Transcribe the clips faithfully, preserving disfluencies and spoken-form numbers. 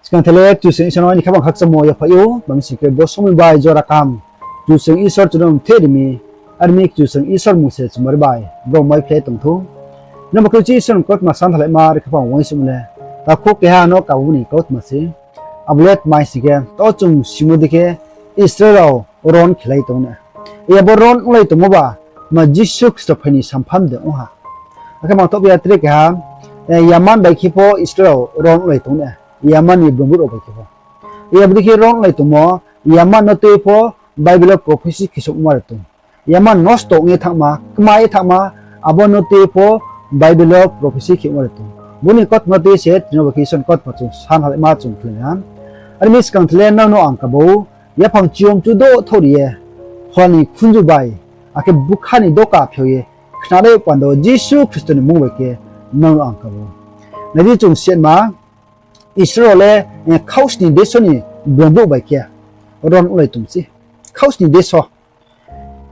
Skang the le Kchusoyang Isor no aini khaphang khakchangmo yaphaih ou, bami sing khe bo somoi bai jora kaham Kchusoyang Isor chung no mthe ri mi, are mi Kchusoyang Isor mmung se chumari bai brao maiphlai tong thou. Nrao bo khe uchih Isor ni kautma santhalaima ri khaphang uaingsouhmo le, takhu keha no kabo ni kautma se. Abo le tma hing sing khe, to chung simo dei khe Israel rao ron khelai tong na. Abo ron onglai tongmo ba, ma Jisu Khristo phai ni sampham de ong ha. Akhe mangthohphi ya tre keha, Yaman bai khe pho Israel rao ron onglai tong na. Yaman ni blung brouh rao bai khe pho. Abo dei khe ron onglai tongmo, Yaman no tui pho Bible wo prophecy khe souhma ri tong. Yaman nosto ong ye thanngma, kma ye thanngma, abo no tui pho Bible wo prophecy khe ongma ri tong. Bo ni kautma no tui se tini bo khe Isor ni kautma chung santhalaima chung khlai na. Are mi skang the le nrao no ang kabo, yaphang chiyom chudo thouh ri ye, phola ni khunju bai, akhe bukha ni doka phiao ye, khnanai panda wo Jisu Khristo ni mmung bai khe nrao no ang kabo. Nai di chung sima, Israel rao le, khausni deso ni blung brouh bai khe ron onglai tong se. Khausni deso.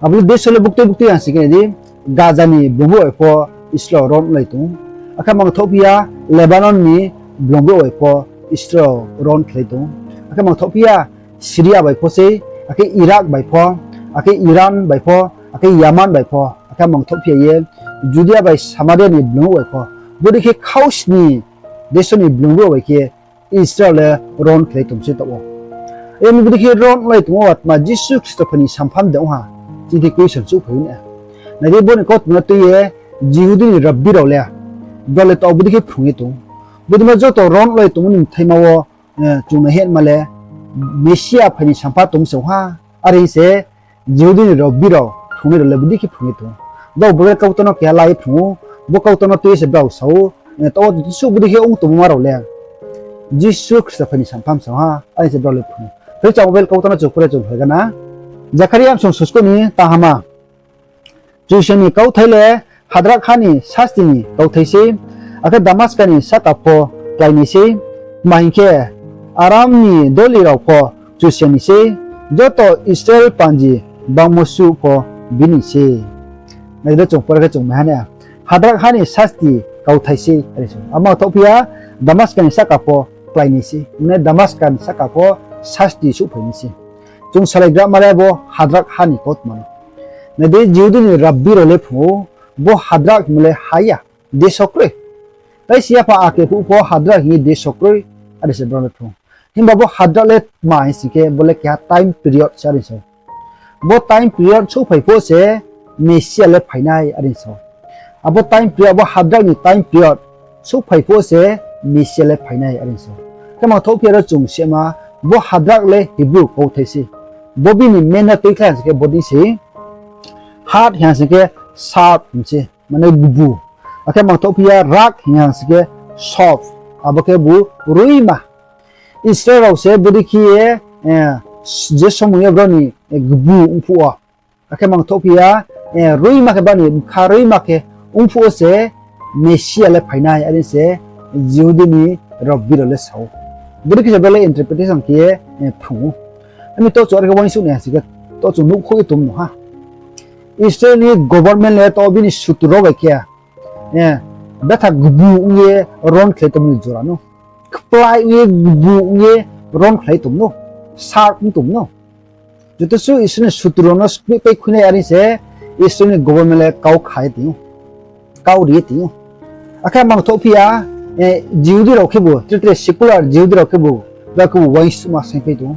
Abo le deso le buktui buktui hing sing khe nai di, Gaza ni blung brouh bai pho Israel ron onglai tong. Akhe mangthohphi ya Lebanon ni blung brouh bai pho Israel ron khelai tong. Akhe mangthohphi ya Syria bai pho sei, akhe Iraq bai pho, akhe Iran bai pho, akhe Yaman bai pho, akhe mangthohphi ya ye Judea bai Samaria ni blung brouh bai pho. Bodei khe khausni deso ni blung brouh bai khe Israel le ron khelai tong se taoh wo. Abo bodei khe ron onglai tongmo ba tma Jisu Khristo phai ni sampham de ong ha, chini question souhphai ou na. Nai di bo ni kautma no tui ye Jihudi ni rabbi rao le, brao le taoh bodei khe phrung ye tong. Bodei ma joto ron onglai tongmo ni bthaima wo, chung nai hingma le, Mesia phai ni sampham tong se ong ha, are hing se Jihudi ni rabbi rao phrungnai rao le bodei khe phrung ye tong. Brao Bible kautang no keha la ye phrung ou, bo kautang no tui ye se brao sa ou, taoh wo joto suh bodei khe ong tongmo ma rao le Jisu Khristo phai ni sampham se ong ha, are hing se brao le phrung ou. Phai chang Bible kautang no chung pore chung phaikha na. Zakharia bsong susko ni tahama. Kchusoyang ni kauthai le Hadrak ha ni sasti ni kauthai sei, akhe Damaska ni sahka pho klái nai sei. Tma hing khe, Aram ni doli rao pho Kchusoyang ni sei, joto Israel panji bangmo suh pho bini sei. Nai di, chung pore khe chung mai ha na. Hadrak ha ni sasti kauthai sei, are sa ou. Abo mangthohphi ya, Damaska ni sahka pho klái nai sei. Mane Damaska ni sahka pho sasti souhphai nai sei. Chung salaigrama le bo Hadrak ha ni kautma no. Nai di, Jihudi ni rabbi rao le phrung ou, bo Hadrak hingmo le ha ya, deso kroi. Tai si yapha ake phuh pho Hadrak hing ye deso kroi, are se brao le phrung ou. Himba bo Hadrak le tma hing sing khe, bo le keha time period se, are sa ou. Bo time period souhphai pho se Mesia le phai nai, are sa ou. Abo time period, abo Hadrak ni time period souhphai pho se Mesia le phai nai, are sa ou. Khe mangthohphi ya ro chung sima, bo Hadrak le Hebrew kauthai sei. Bo bini meaning no tuikhlai hing sing khe bodei se, Had hing sing khe sharp hing se, mane gbu. Akhe mangthohphi ya Rak hing sing khe soft, abo khe bu roima. Israel rao se bodei khe ye, je somoi yo brao ni gbu ongphuh wo. Akhe mangthohphi ya, roima khe bani bkha roima khe ongphuh wo se Mesia le phai nai, are se Jihudi ni rabbi rao le sa ou. Bodei khe se brao le interpretation khe ye phrung ou. Ami to chung are khe uaingsouh nai hing sing khe, to chung nuhkhouh ye tong no ha. Israel ni government le to bini sutur rao bai khe, betha gbu ong ye ron khlai tongmo ni jora no. Kplái ong ye gbu ong ye ron khlai tong no. Sharp ong tong no. Joto suh Israel ni sutur rao no skmihpai khui nai, are se Israel ni government le kau kha ye tong ou. Kau ri ye tong ou. Akhe mangthohphi ya, Jihudi rao khebu, tre tre secular Jihudi rao khebu, brao khebu uaingsouhma saingpai tong ou.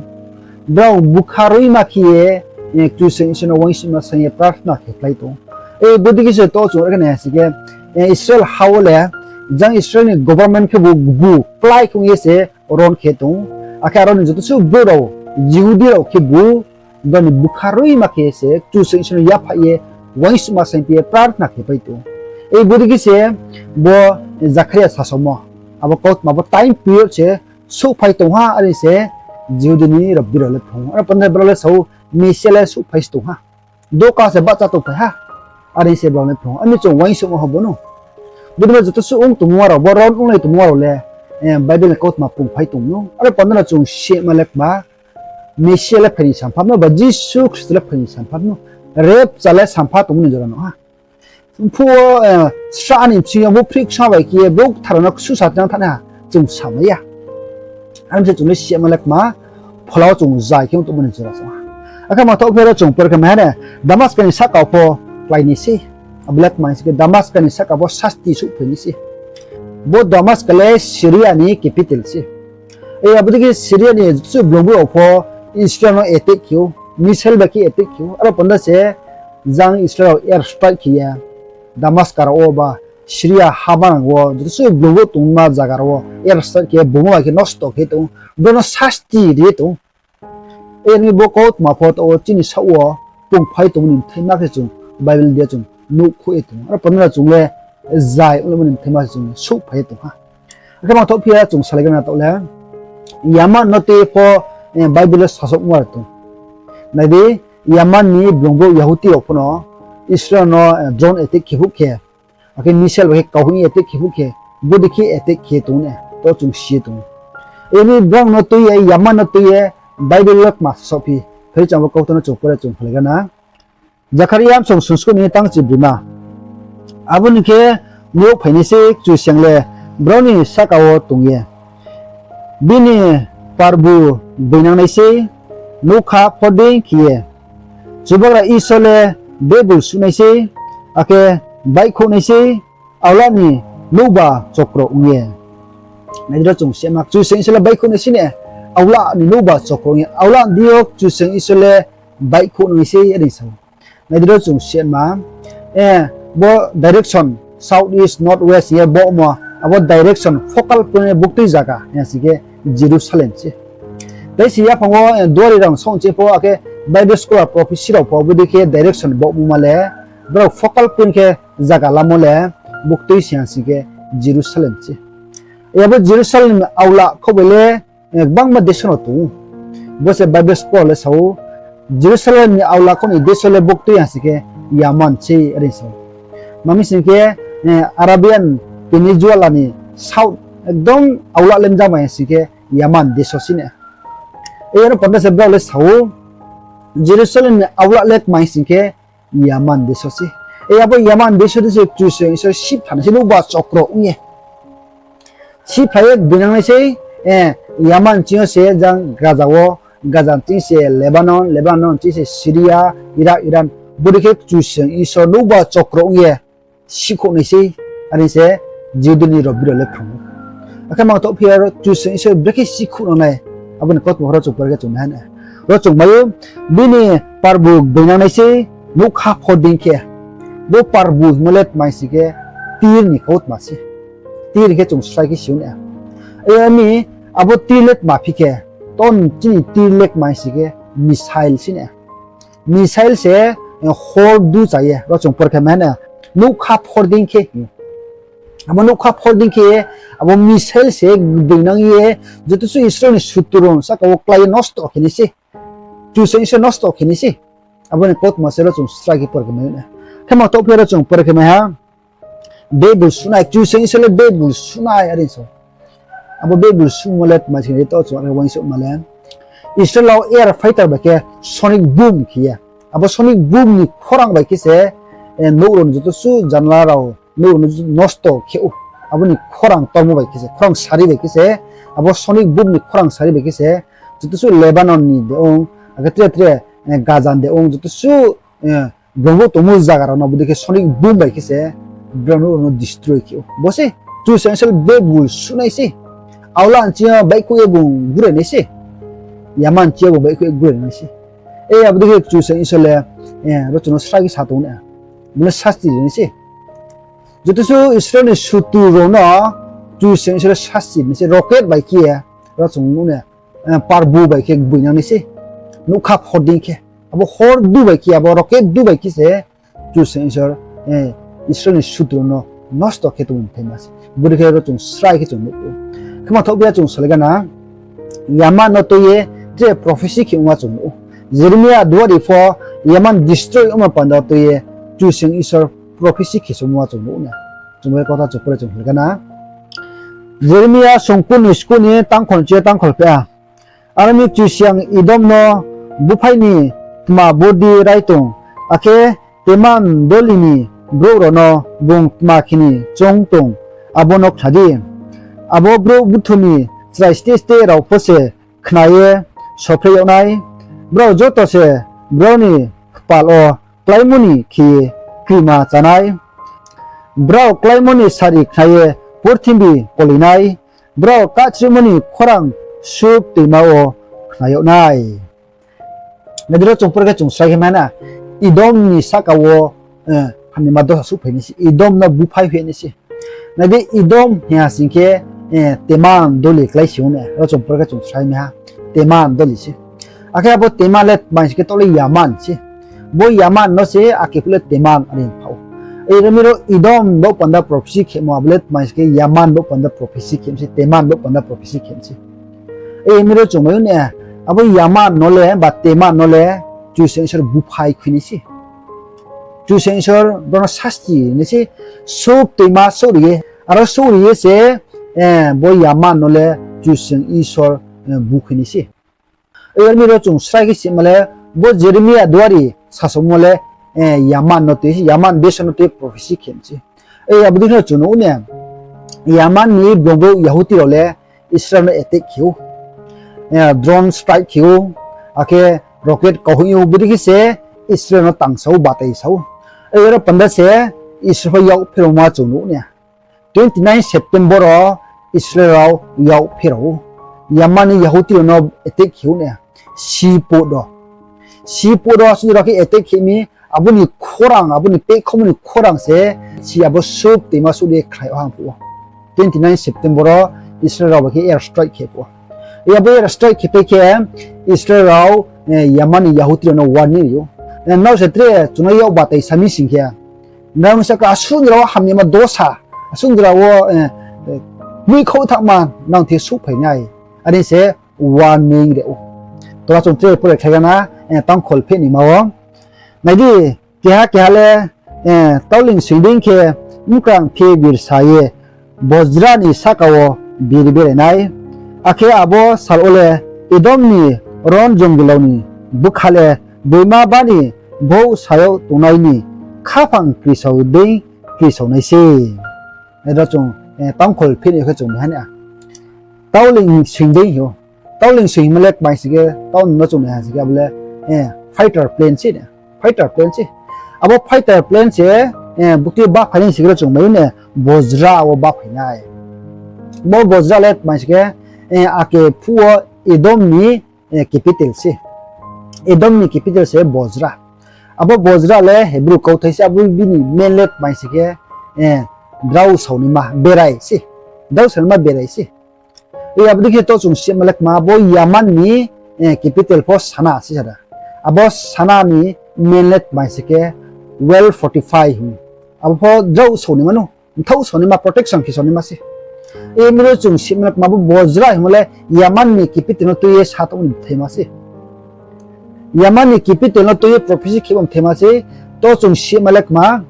Brao bkha roima khe ye, Kchusoyang Isor no uaingsouhma saing ye prarthana khe khlai tong ou. Bodei khe se to chung are khe nai hing sing khe, Israel ha wo le, jang Israel ni government khebu gbu kplái khe ong ye se ron khe tong ou. Akhe aro ni joto suh brouh rao, Jihudi rao khebu, brao ni bkha roima khe se Kchusoyang Isor no yaphaih ye, uaingsouhma saingpai ye prarthana khe pai tong ou. Bodei khe se bo Zakharia sasaomo, abo kautma bo time period se souhphai tong ha, are se Jihudi ni rabbi rao le phrung ou. Aro panda brao le sa ou, Mesia le souhphai se tong ha. Doka se bahcha tongphai ha, are se brao le phrung ou. Ami chung uaingsouhma ha bo no. Bodei ma joto suh ong tongmo rao, bo ron onglai tongmo rao le, Bible ni kautma pungphai tong no. Aro panda no chung sima le kma, Mesia le phai ni sampham no ba Jisu Khristo le phai ni sampham no. Rapture le sampha tongmo ni jora no ha. Phuh wo, sra ni bsing yo bo phrih ksa bai khe ye brouh kthar rao no ksusa tang thanng nai ha, chung samai ya. Are mi se chung le siyama le kma, phola wo chung zai khe ong tongmo ni jora chung. Akhe mangthaoh phi aro chung pore khe mai ha ne, Damaska ni sahka pho klái ni sei. Abo le kma hing sing khe Damaska ni sahka pho sasti souhphai ni sei. Bo Damaska le Syria ni capital sei. Abo dei khe Syria ni joto suh blung brouh rao pho Israel no attack khe ou, missile bai khe attack khe ou. Aro panda se jang Israel rao air strike khe ye Damaska rao wo ba Syria ha manang wo joto suh blung brouh tongma zaga rao wo air strike khe ye bungma bai khe nosto khe tong ou. Brao no sasti ri ye tong ou. Are mi bo kautma pho taoh wo chini saoh wo tongphai tongmo ni bthaima khe chung Bible de chung nuhkhouh ye tong ou. Aro panda chung le zai onglaimo ni bthaima se chung souhphai ye tong ha. Akhe mangthaoh phi ya chung salaigra na taoh le, Yaman no tui ye pho Bible wo sasaohmo are tong. Nai di, Yaman ni blung brouh Yahudi rao pho no Israel no drone attack khe phuh khe, akhe missile bai khe kauhing ye attack khe phuh khe, bodei khe attack khe tong ne, to chung si ye tong ou. Are mi brao no tui ye, Yaman no tui ye, Bible wo kma sasaohphi, phai di chung abo kautma no chung pore chung salaigra na. Jakharia bsong sungskuh ni tangchi brima. Abo ni khe nouh phai nai sei, Kchusoyang le brao ni sahka wo tong ye. Bini parbu gboinang nai sei, nougkha phordei khe ye. Chubagra Isor le bebul suh nai sei, akhe baihkhouh nai sei, aola ni nouhba chokro ong ye. Nai di ro chung sema, Kchusoyang Isor le baihkhouh nai sei ne, aola ni nouhba chokro ong ye. Aola ni deing yo Kchusoyang Isor le baihkhouh nai sei, are sa ou. Nai di ro chung sema, bo direction south east, north west hing ye bo mo, abo direction focal point buktui zaga hing sing khe Jerusalem se. Tei se yaphang wo duari rang song che pho, akhe Bible scholar prophecy rao pho bodei khe direction bo moma le, brao focal point khe zaga lamo le buktui se hing sing khe Jerusalem se. Abo Jerusalem ni aola khou bai le gbangma deso no tong ou. Bo se Bible scholar le sa ou, Jerusalem ni aola khou ni deso le buktui hing sing khe Yaman se, are sa ou. Tma mi sing khe Arabian Peninsula ni south ekdom aola lemjama hing sing khe Yaman deso se ne. Aro panda se brao le sa ou, Jerusalem ni aola le kma hing sing khe Yaman deso se. Abo Yaman deso de se Kchusoyang Isor siphlai nai sei, nouhba chokro ong ye. Siphlai ye gboinang nai sei, Yaman ching yo se jang Gaza wo, Gaza ching se Lebanon, Lebanon ching se Syria, Iraq, Iran. Bodei khe Kchusoyang Isor nouhba chokro ong ye sihkhouh nai sei, are se Jihudi ni rao biro le phrung ou. Akhe mangthaoh phi ya ro Kchusoyang Isor brekhe sihkhouh nang nai, abo ni kautma ro chung pore khe chung nai ha ne. Ro chung mai ou, bini parbu gboinang nai sei, nougkha phordei khe. Bo parbu hingmo le tma sing khe Tir ni kautma se. Tir khe chung srai khe si ou ne. Are mi, abo Tir le tma phi khe, ton chini Tir le kma sing khe missile se ne. Missile se hor du cha ye, ro chung pore khe mai ha ne, nougkha phordei khe. Abo nougkha phordei khe, abo missile se gboinang ye, joto suh Israel ni sutru rao sahka wo klái ye nosto khe nai sei. Kchusoyang Isor nosto khe nai sei. Abo ni kautma se ro chung srai khe pore khe mai ou ne. Khe mangthaoh phi ya ro chung pore khe mai ha. Bebul suhnai, Kchusoyang Isor le bebul suhnai, are sa ou. Abo bebul suhmo le tma sing khe to chung are uaingsouhma le, Israel rao air fighter bai khe sonic boom khe ye. Abo sonic boom ni khorang bai khe se, nouh rao ni joto suh janla rao, nouh rao ni nosto khe ou. Abo ni khorang tormo bai khe se, khorang sari bai khe se, abo sonic boom ni khorang sari bai khe se, joto suh Lebanon ni de ong, akhe tre tre, Gaza ni de ong, joto suh, blung brouh tongmo zaga rao no bodei khe sonic boom bai khe se, brao no destroy khe ou. Bo se Kchusoyang Isor bebul suhnai sei. Aola ni ching yo baihkhouh ye bung gure nai sei. Yaman ching yo bung baihkhouh ye gure nai sei. Abo dei khe Kchusoyang Isor le, ro chung no srai khe sa tong na. Bung le sasti ri nai sei. Joto suh Israel ni sutru rao no Kchusoyang Isor le sasti ri nai sei. Rocket bai khe ye, ro chung nuh na, parbu bai khe gboinang nai sei. Nougkha phordei khe. Abo hor du bai khe, abo rocket du bai khe se Kchusoyang Isor, Israel ni sutru rao no nosto khe tongmo ni bthaima se. Bodei khe ro chung srai khe chung nuh ou. Khe mangthaoh phi ya chung salaigra na. Yaman no tui ye tre prophecy khe ongma chung nuh ou. Jeremia duari pho Yaman destroy ongma panda tui ye Kchusoyang Isor prophecy khe se ongma chung nuh ou na. Chung bai kautha chung pore chung salaigra na. Jeremia songkur ni sku ni tangkhol chi tangkhol pha. Are mi Kchusoyang Edom no búphai ni tma bodi rai tong, akhe Teman doli ni brouh rao no bung tma khe ni choung tong, abo no khna di. Abo brouh buthu ni chrai steh steh rao pho se khna ye sophreh yag nai. Brao joto se brao ni kpal wo kláimo ni khe ye krima chá nai. Brao kláimo ni sari khna ye purthimbi koli nai. Brao kahchrihmo ni khorang suh toima wo khna yag nai. Nai di, ro chung pore khe chung srai khe mai na, Edom ni sahka wo hamyama dosa souhphai nai se, Edom no buphai hoih nai se. Nai di, Edom hing ha sing khe, Teman doli klái si ou na, ro chung pore khe chung srai mai ha, Teman doli se. Akhe abo Teman le tma hing sing khe taoh le Yaman se. Bo Yaman no se ake phuh le Teman are pha ou. Aro mi ro Edom baoh panda prophecy khemo abo le tma hing sing khe Yaman baoh panda prophecy khe mi se, Teman baoh panda prophecy khe mi se. Aro mi ro chung mai ou na, abo Yaman no le ba Teman no le Kchusoyang Isor buphai khui nai se. Kchusoyang Isor brao no sasti nai se, suh toima souhri ye, aro souhri ye se, bo Yaman no le Kchusoyang Isor bu khui nai se. Aro mi ro chung srai khe sima le, bo Jeremia duari sasaomo le, Yaman no tui, Yaman beso no tui prophecy khe mi se. Abo dei khe no chung nuh ou na, Yaman ni brouh brouh Yahudi rao le Israel no attack khe ou, drone strike khe ou, akhe rocket kauhoih ou, bodei khe se Israel no tangsa ou, batai sa ou. Aro panda se Israel pho yak pheraoma chung nuh ou na. Twenty nine September wo Israel rao yak pherao ou. Yaman ni Yahudi rao no attack khe ou na. Seaport wo, seaport wo asuh jora khe attack khe mi, abo ni khorang, abo ni pehkhomo ni khorang se, si abo suh toima souh ye khlai o hang phuh wo. Twenty nine September wo Israel rao bai khe air strike khe phuh wo. Abo air strike khe pai khe Israel rao Yaman ni Yahudi rao no warning ri ou. Nrao se tre chung no yak batai sa mi sing khe, nrao ni sahka asuh jora wo hamyama dosa, asuh jora wo muikhouh thanngma nang thing souhphai nai, are se warning ri ou. Tora chung tre pore khlai gana, tangkhol pheh ni ma wo. Nai di, keha keha le, tauling soing dei khe, mkrang phi birsa ye, Bojra ni sahka wo biri berai nai. Akhe abo sal wo le Edom ni ron jongil rao ni bkha le boima bani bouh sa yag tongnai ni khaphang krisao dei krisao nai se. Aro chung, tangkhol pheh ni khe chung mai ha na. Tauling soing dei hing ou. Tauling soing hingmo le tma hing sing khe, tauling no chung nai ha sing khe abo le fighter plane se na, fighter plane se. Abo fighter plane se, buktui baphai nai sing khe ro chung mai ou na, Bojra wo baphai nai. Bo Bojra le tma hing sing khe, ake phuh wo Edom ni capital se. Edom ni capital se Bojra. Abo Bojra le Hebrew kauthai se, abo bini mean le tma hing sing khe, drao saonaima berai se. Drao saonaima berai se. Abo dei khe to chung sima le kma, abo Yaman ni capital pho Sana se sara. Abo Sana ni mean le tma hing sing khe well fortified hing. Abo pho drao saonaima no, mthaoh saonaima, protection khe saonaima se. Aro mi ro chung sima le kma, abo Bojra hingmo le Yaman ni capital no tui ye sa tongmo ni bthaima se. Yaman ni capital no tui ye prophecy khemo bthaima se. To chung sima le kma,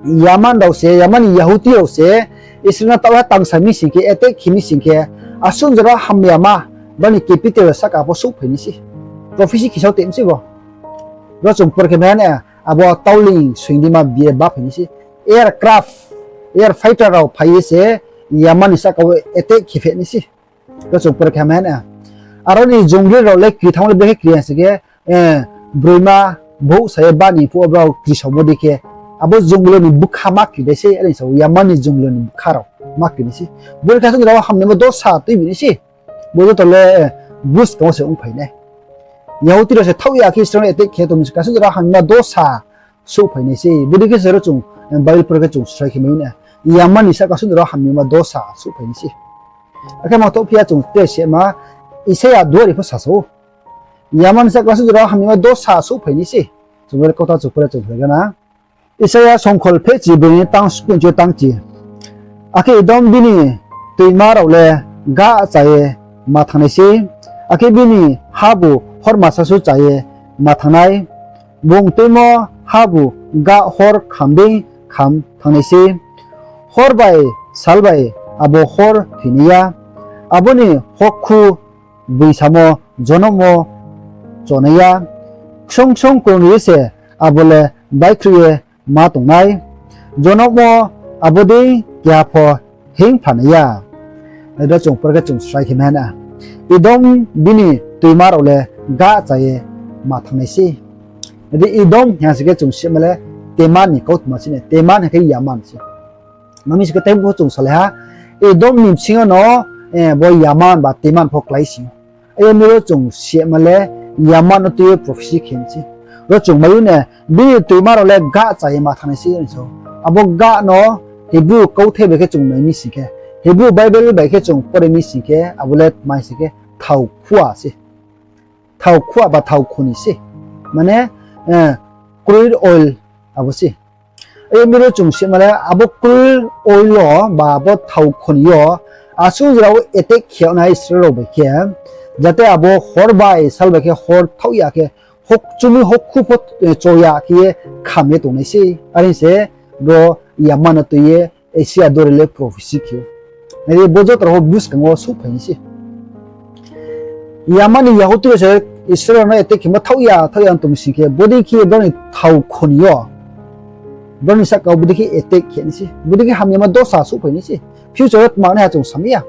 Yaman rao se, Yaman ni Yahudi rao se Israel no taoh ha tangsa mi sing khe, attack khe mi sing khe, asuh jora hamyama, bani capital sahka pho souhphai nai se. Prophecy khe sao tei mi se bo. Ro chung por khe mai ha na, abo tauling soing dei ma bie baphai nai se. Aircraft, air fighter rao phai ye se Yaman ni sahka wo attack khe pheh nai se. Ro chung por khe mai ha na. Aro ni jongil rao le kri thanng le brekhe kri ha sing khe, broima bouh sa ye bani phuh wo brao krisaomo dei khe, abo jongil ni bkha ma kri nai se, are sa ou, Yaman ni jongil ni bkha rao ma kri nai se. Brekhe asuh jora wo hamyama dosa tuibi nai se. Bo joto le buskang wo se ongphai nai. Yahudi rao se thaoh ya khe Israel no attack khe tong mi se, asuh jora hamyama dosa souhphai nai se. Bodei khe se ro chung Bible por khe chung srai khe mai ou na. Yaman ni sahka asuh jora hamyama dosa souhphai nai se. Akhe ma tongphi ya chung tre sima, Isaia duari pho sasa ou. Yaman ni sahka asuh jora hamyama dosa souhphai nai se. Chung le kauthai chung pore chung pore gana. Isaia songkhol phehchi broi ni tang sku ni tang chi. Akhe Edom bini toima rao le gah cha ye ma thanng nai se, akhe bini habu horma sasu cha ye ma thanng nai. Bung tuimo habu gah hor kham dei kham thanng nai se. Hor bai sal bai abo hor thoi nai ya. Abo ni hokkhu boisamo jonom wo cho nai ya. Ksung ksung krung ri ye se abo le baihkhruh ye ma tong nai. Jonom wo abo dei keha pho hingpha nai ya. Ro chung pore khe chung srai khe mai ha na. Edom bini toima rao le gahcha ye ma thanng nai sei. Adi Edom hing ha sing khe chung sima le Teman ni kautma se na, Teman hing khe Yaman se. Ma mi sing khe tei pho chung salai ha, Edom ni bsing yo no, eh, bo Yaman ba Teman pho klái sing ou. Aya mi ro chung sima le Yaman no tui ye prophecy khe mi sei. Ro chung mai ou na, bini toima rao le gahcha ye ma thanng nai sei hing sa ou. Abo gah no Hebrew kauthai bai khe chung nai mi sing khe, Hebrew Bible bai khe chung pore mi sing khe, abo le tma hing sing khe thao khua se. Thao khua ba thao khoni se. Mane, eh, crude oil abo se. Aya mi ro chung sima le abo crude oil yo ba abo thao khoni yo asuh jora wo attack khe yag nai Israel rao bai khe, jate abo hor bai sal bai khe hor thaoh ya khe, hok chumi hok khu pho, eh, cho ya khe ye kham ye tongnai sei. Are se ro Yaman no tui ye Isaiah dori le prophecy khe ou. Nai di, bo joto rao pho buskang wo souhphai nai sei. Yaman ni Yahudi rao se Israel rao no attack khemo thaoh ya, thaoh ya tong mi sing khe, bodei khe brao ni thao khoni yo, brao ni sahka wo bodei khe attack khe nai sei, bodei khe hamyama dosa souhphai nai sei. Future wo tma nai ha chung samai ya.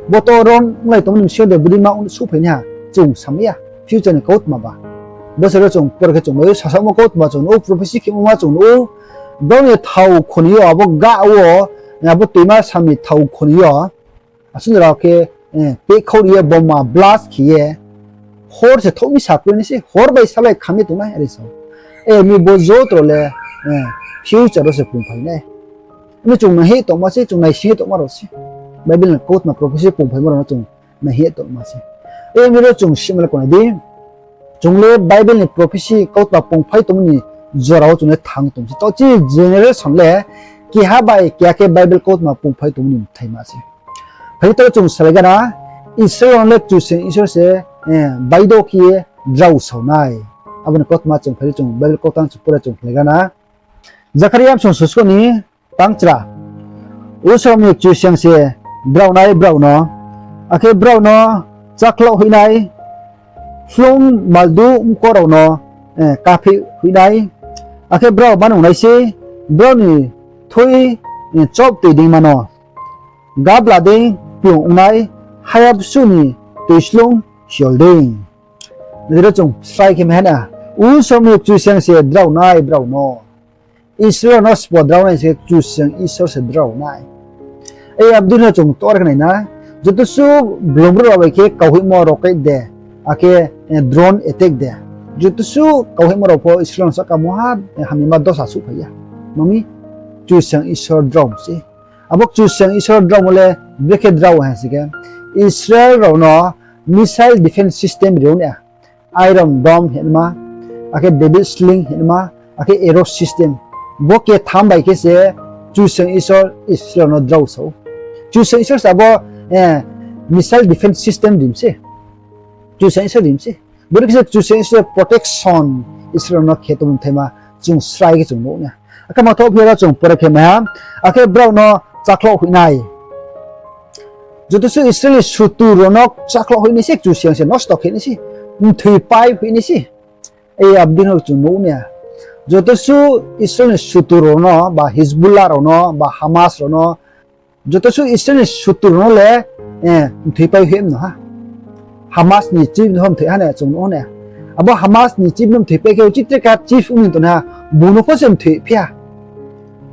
Bo to ron onglai tongmo ni bsing yo de bodei ma souhphai nai ha chung samai ya. Future ni kautma ba. Bo se ro chung pore khe chung mai ou, sasaomo kautma chung nuh ou, prophecy khemo ma chung nuh ou. Brao ni thao khoni yo, abo gah wo, abo toima sam ni thao khoni yo, asuh jora khe, eh, pehkhau ri ye bomb blast khe ye, hor se thaoh mi sa kroi nai sei, hor bai sal bai kham ye tongnai, are sa ou. Eh, mi bo joto rao le, eh, future wo se pungphai nai. Mi chung naihih tongma sei, chung naising ye tongma rao sei. Bible ni kautma prophecy pungphaimo rao no chung naihih tongma sei. Eh, mi ro chung sima le kau nai di. Chung le Bible ni prophecy kautma pungphai tongmo ni jora wo chung le thanng tong sei. Taoh chini generation le keha bai keha khe Bible kautma pungphai tongmo ni bthaima sei. Phai di taoh chung salai gana, Israel rao no le Kchusoyang Isor se, eh, baido khe ye drao sao nai. Abo ni kautma chung phai di chung Bible kautang chung pore chung salai gana. Jakharia bsong susko ni tangchra. Usom ni Kchusoyang se drao nai brao no, akhe brao no chakhlouh hoih nai, hloung maldu mko rao no, eh, kapheih hoih nai, akhe brao manung nai sei, brao ni thui, eh, chobtoi deingma no gabla dei piung ong nai, hayabsuh ni toislung siol dei. Nai di ro chung srai khe mai ha na, Usom ni Kchusoyang se drao nai brao no. Israel no sbo drao nai se Kchusoyang Isor se drao nai. Ei abdei no chung tor khe nai na, joto suh blung brouh rao bai khe kauhoihmo rocket de, akhe, eh, drone attack de, joto suh kauhoihmo rao pho Israel no sahka mungha, eh, hamyama dosa souhphai ya. Ma mi Kchusoyang Isor drao se. Abo Kchusoyang Isor draomo le brekhe drao ha sing khe, Israel rao no missile defense system ri ou na, Iron Dome hingma, akhe David Sling hingma, akhe arrow system. Bo ketham bai khe se Kchusoyang Isor Israel no drao sa ou. Kchusoyang Isor se abo, eh, missile defense system ri mi se. Kchusoyang Isor ri mi se. Bodei khe se Kchusoyang Isor protection Israel no khe tongmo bthaima chung srai khe chung nuh na. Akhe ma thoh phi ro chung pore khe mai ha, akhe brao no chakhlouh hoih nai. Joto suh Israel ni sutur rao no chakhlouh hoih nai se, Kchusoyang se nosto khe nai se, mthoi pai hoih nai se. Ei abdei no chung nuh na. Joto suh Israel ni sutur rao no, ba Hezbollah rao no, ba Hamas rao no, joto suh Israel ni sutur rao no le, eh, mthoi pai hoih mno ha. Hamas ni chief no mthoi ha na chung nuh na. Abo Hamas ni chief no mthoi pai khe, uchih tre ka chief ong ni tong ha, bung no pho se mthoi phi ha.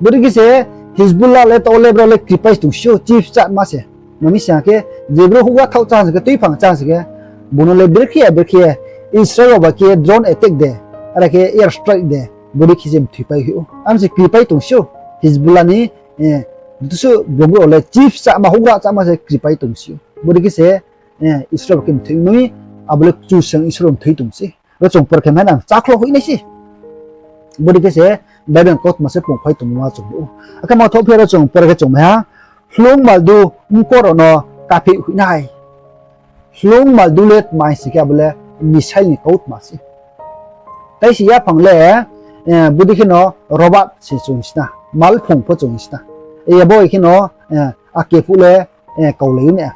Bodei khe se Hezbollah le taoh le brao le kripai tong si ou, chief chatma se. Ma mi sing khe, je brouh houhgra thaoh chá sing khe, tuiphang chá sing khe, bung no le brekhe ya brekhe Israel rao bai khe drone attack de, are khe air strike de, bodei khe se mthoi pai hoih ou. Am se kripai tong si ou, Hezbollah ni, eh, joto suh blung brouh rao le chief chama, houhgra chama se kripai tong si ou. Bodei khe se, eh, Israel bai khe mthoi mi, abo le Kchusoyang Isor mthoi tong se. Ro chung pore khe mai ha na, chakhlouh hoih nai se. Bodei khe se Bible kautma se pungphai tongmo ma chung nuh ou. Akhe ma thoh phi ro chung pore khe chung mai ha, hloung maldu mko rao no kapheih hoih nai. Hloung maldu le tma hing sing khe abo le missile ni kautma se. Taisi yaphang le, eh, bodei khe no robot se chung sna, malphung pho chung sna. Abo khe no, eh, ake phuh le, eh, kaulai ou na.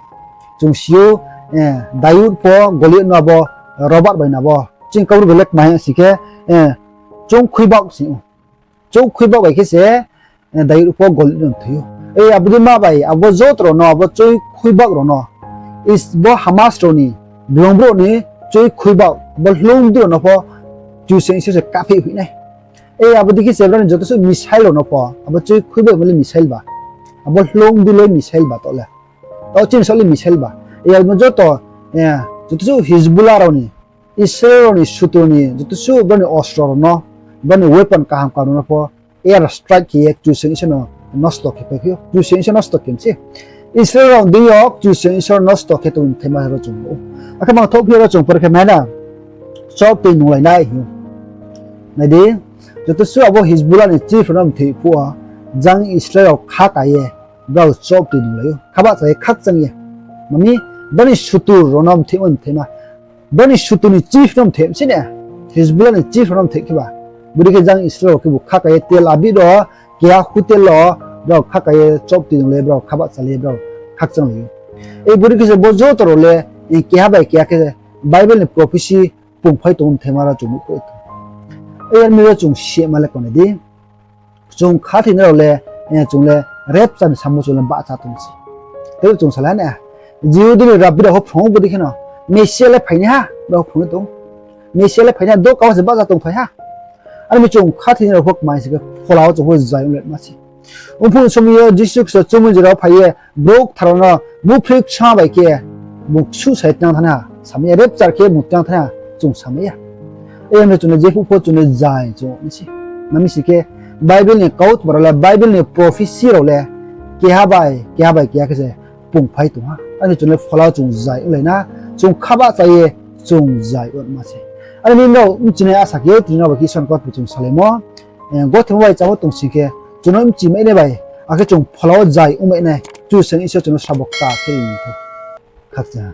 Chung si ou, eh, Dayud pho Goliath no abo robot bai na bo. Chini Kaubru bai le tma hing sing khe, eh, choungkhui baoh sing ou. Choungkhui baoh bai khe se, eh, Dayud pho Goliath no mthoi ou. Ei abo dei ma bai abo joto rao no, abo chui khui baoh rao no, is bo Hamas rao ni, blung brouh ni chui khui baoh, bo hloungdui rao no pho Kchusoyang Isor se kapheih hoih nai. Ei abo dei khe se brao ni joto suh missile rao no pho, abo chui khui baoh mo le missile ba, abo hloungdui le missile ba taoh le, taoh chini saoh le missile ba. Ei abo joto, joto suh Hezbollah rao ni, Israel rao ni sutru ni joto suh brao ni ostro rao no, brao ni weapon kaham kaham rao no pho air strike khe ye Kchusoyang Isor no nosto khe pai phi ou, Kchusoyang Isor nosto khe mi se. Israel rao deing yo Kchusoyang Isor nosto khe tong ni bthaima ro chung nuh ou. Akhe mangthouh phi ro chung pore khe mai na, chop tui nunglai nai hing ou. Nai di, joto suh abo Hezbollah ni chief rao no mthoi phuh wo, jang Israel rao khaka ye, brao chop tui nunglai ou, khabahcha ye, khakchang ye. Mami, brao ni sutru rao no mthoimo ni bthaima, brao ni sutru ni chief no mthoi mi se na, Hezbollah ni chief rao no mthoi khe ba, bodei khe jang Israel rao khebu khaka ye Tel Aviv rao, keha hotel rao, brao khaka ye chop tui nunglai ye, brao khabahcha le ye, brao khakchang lai ou. Ei bodei khe se bo joto rao le, keha bai keha khe Bible ni prophecy pungphai tongmo bthaima ro chung nuh khou. Ei yar mi ro chung sima le kau nai di. Chung khathoinai rao le, chung le rapture ni samo chung le bahcha tong se. Tei chung salai na, Jihudi ni rabbi rao pho phrung ou bodei khe no, Mesia le phainai ha, brao phrung ye tong. Mesia le phainai ha, doka wo se bahcha tongphai ha. Are mi chung khathoinai rao pho kmai se khe phola wo chung pho zai onglai ma se. Ongphuh somoi yo Jisu Khristo chumui jora wo phai ye, brouh kthar rao no muphri kchang bai khe bung ksuh sai tang thanng ha, samai ya, rapture khe bung tang thanng ha, chung samai ya. Ei yar mi chung le jephuh pho chung le zai chung ong mi se. Mami sing khe, Bible ni kautma rao le, Bible ni prophecy rao le, keha bai keha bai keha khe se pungphai tong ha. Are mi chung le phola wo chung zai onglai na, chung khabahcha ye chung zai ong ma se. Are mi nrao bchinai asa khe, tini nrao bai khe Isor ni kautma chung salaimo, gothoimo bai chámo tong sing khe, chung no bchimai nai bai, akhe chung phola wo zai ongmai nai, Kchusoyang Isor chung no sabo kta khe ri ni thou. Khakchang ha.